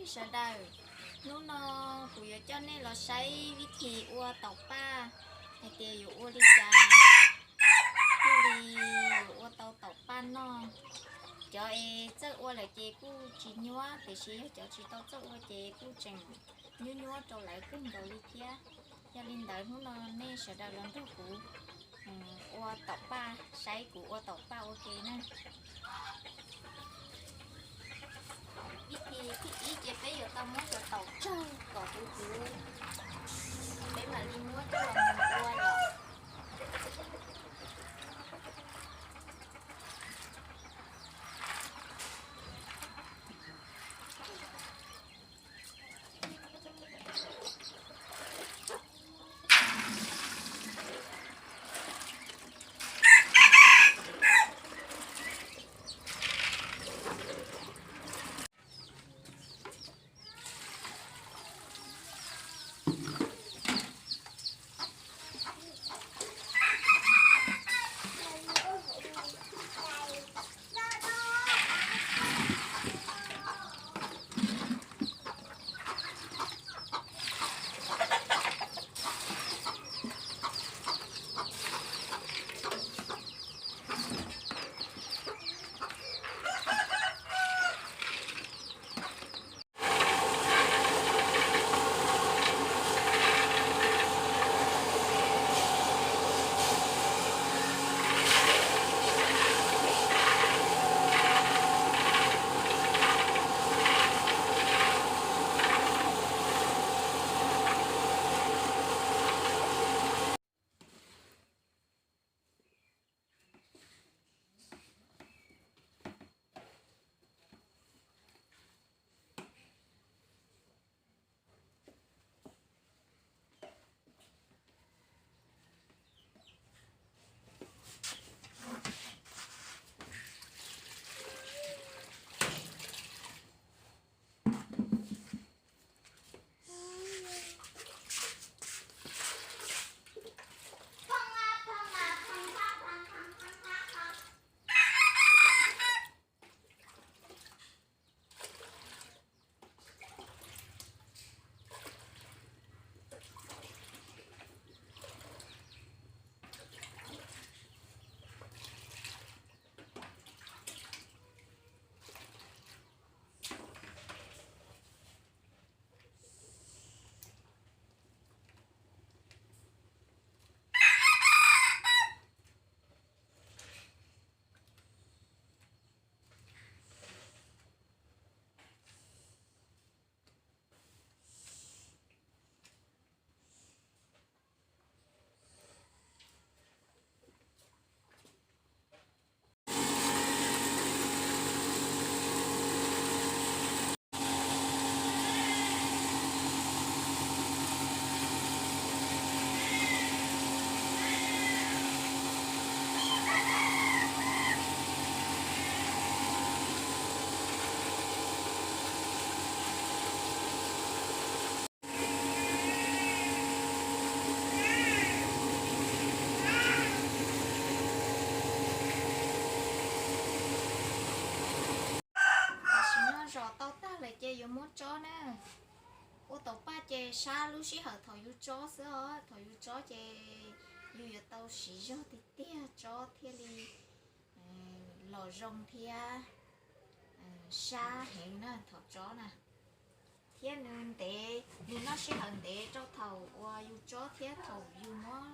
Sawv daws, hnub no kuv yuav coj nej los saib vib thim ua taum paj, hais tias yuav ua li cas thiaj li yuav ua tau taum paj noj. Cov es txawj ua lawm ces kuj tsis nyuab, tiam sis yog cov tsis tau txawj ua ces kuj tseem nyuab nyuab rau lawv kawg nkaus li thiab. Yog li ntawd hnub no nej sawv daws los nrog kuv ua taum paj, saib kuv ua taum paj ua ke na. Vib thim thib ib ces peb yuav tau muab cov taum tsawg kom huv huv, peb mam li muab coj los mus ua yom. Tam sim no zom tau tag lawm ces yuav muab tsob na. Ua taum paj ces sab lub sij hawm thaum yus tsob xwb os, thaum yus tsob ces yus yuav tau siv zog tiag tiag tsob thiaj li los zoo thiab sab heev na thaum tsob na. Thiab nws ntev, nws noj sij hawm ntev rau thaum uas yus tsob thiab thaum yus muab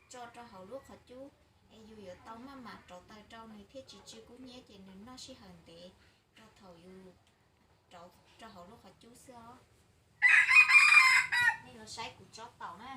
tso rau hauv lub qhov cub, es yus yuav tau maj mam rauv taws rau nws thiaj tsis tsw kub hnyiab ces nws noj sij hawm ntev rau thaum yus rauv rau hauv lub qhov cub xwb os. Nej los saib kuv tsob taum na.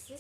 Tam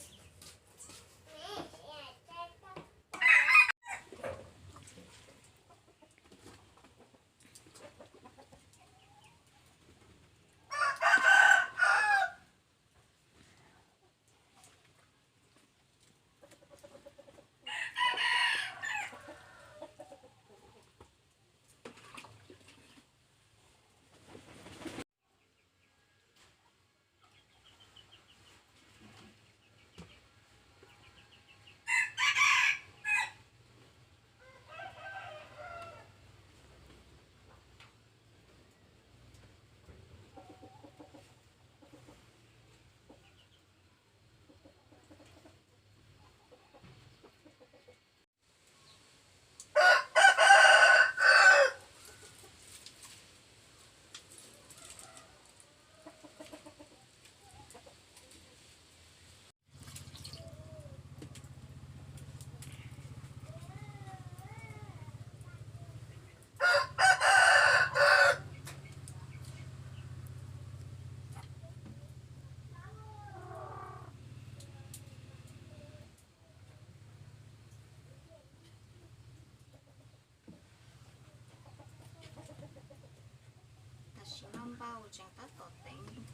sim no npau tseem tab tom teev.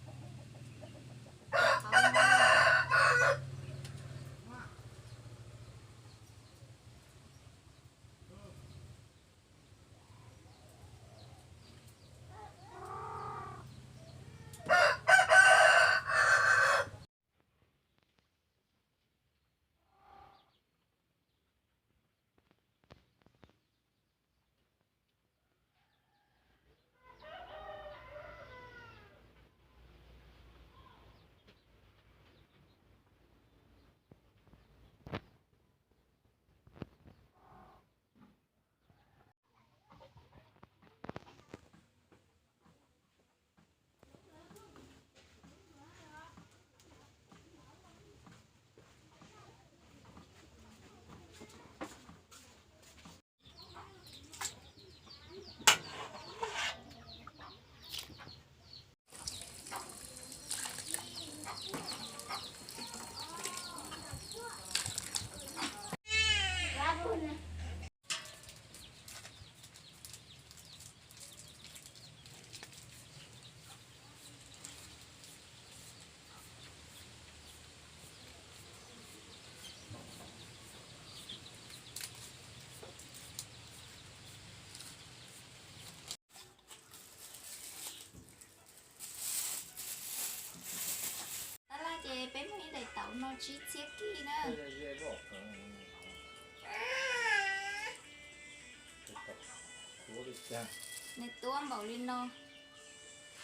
Tab laj ces peb muaj ib daim tauv no tsib txhiab kij na. Nws tuab npaum li no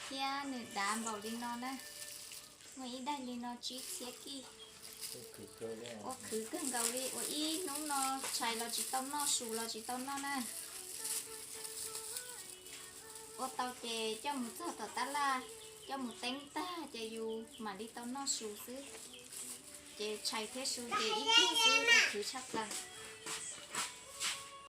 thiab nws dav npaum li no na. Muaj ib daim li no tsib txhiab kij. Ua khwv kawg nkaus li, ua ib hnub no tshais los tsis tau noj, su los tsis tau noj na. Ua tau ces coj mus txog tom tab laj, coj mus teeb tag ces yus mam li tau noj su xwb. Ces tshais thiab su ces ib pliag xwb ua khwv tshaj plaws.